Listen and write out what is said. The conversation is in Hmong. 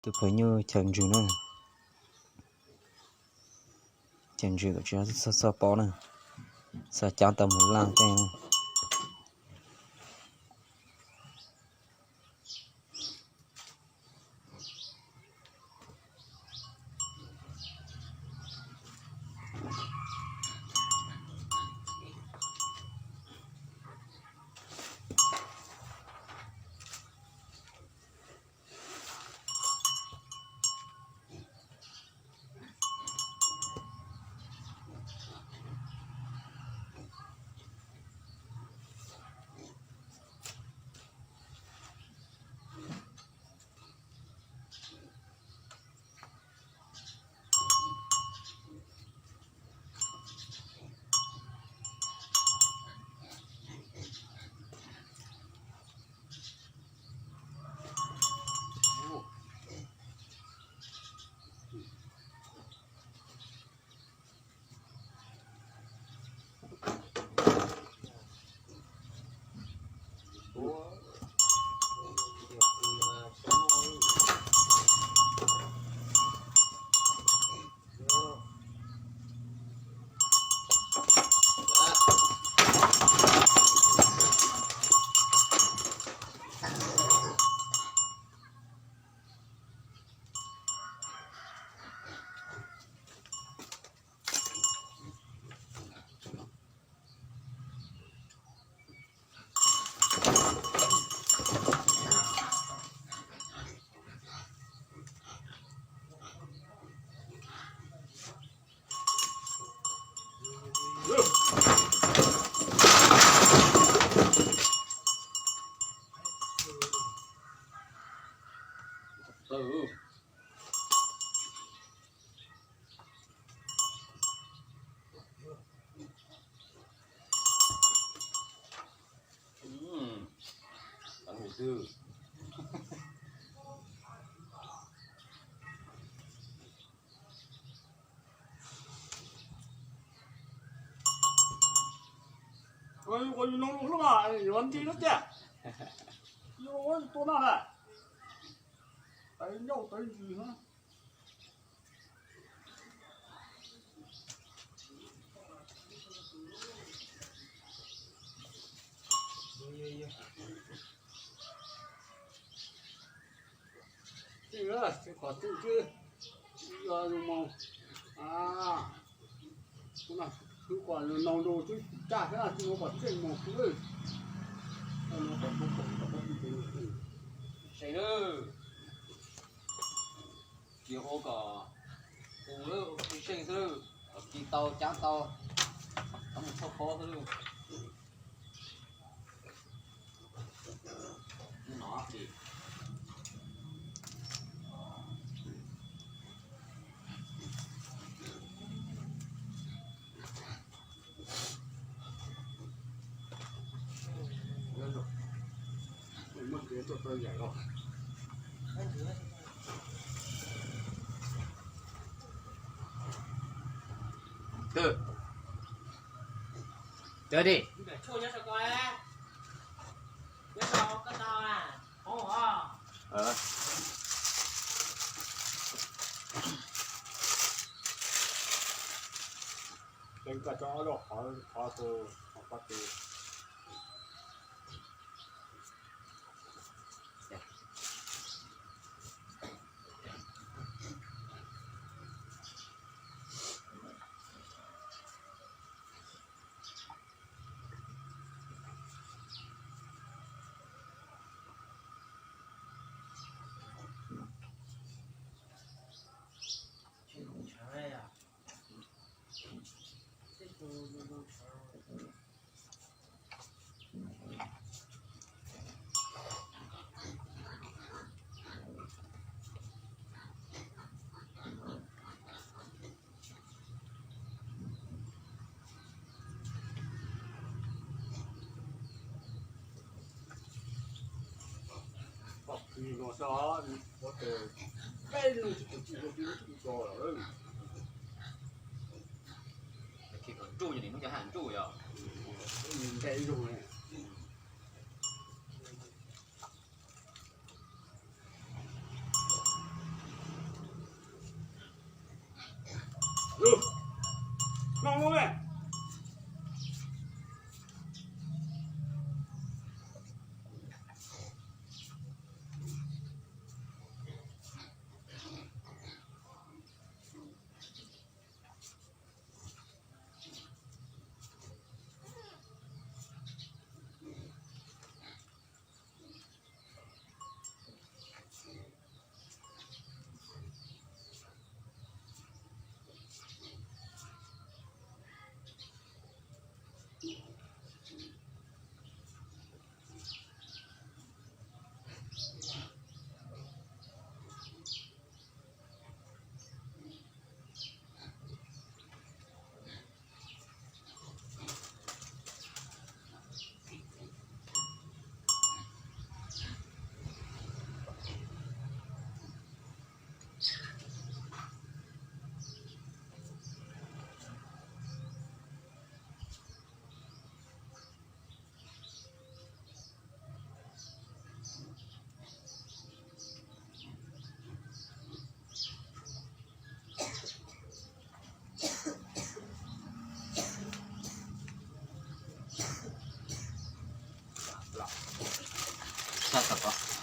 Tus phaw nyuj chaw ntsws na, chaw ntsws kom tsis txhob txhob paub na, xav cab tau mus laj tej na. Ua yus nug lus hlub mas yuav ntxhi lub tiag. Yus ua tua noj na, tawv ncauj tawv ntsis na. Txij, txij kom txij xwb, yog zoo moo, xwb kom noo nrau xwb tsaj xwb, tsis ua kom txeej mus xwb. Seej lawm, tsis ua kom tus lawm, ua tsis seej xwb, kom ci tau cab tau, tau mus txhoj pob xwb. Ntsuj yog nim no cov ha ntsuj yog. Txog tom ko.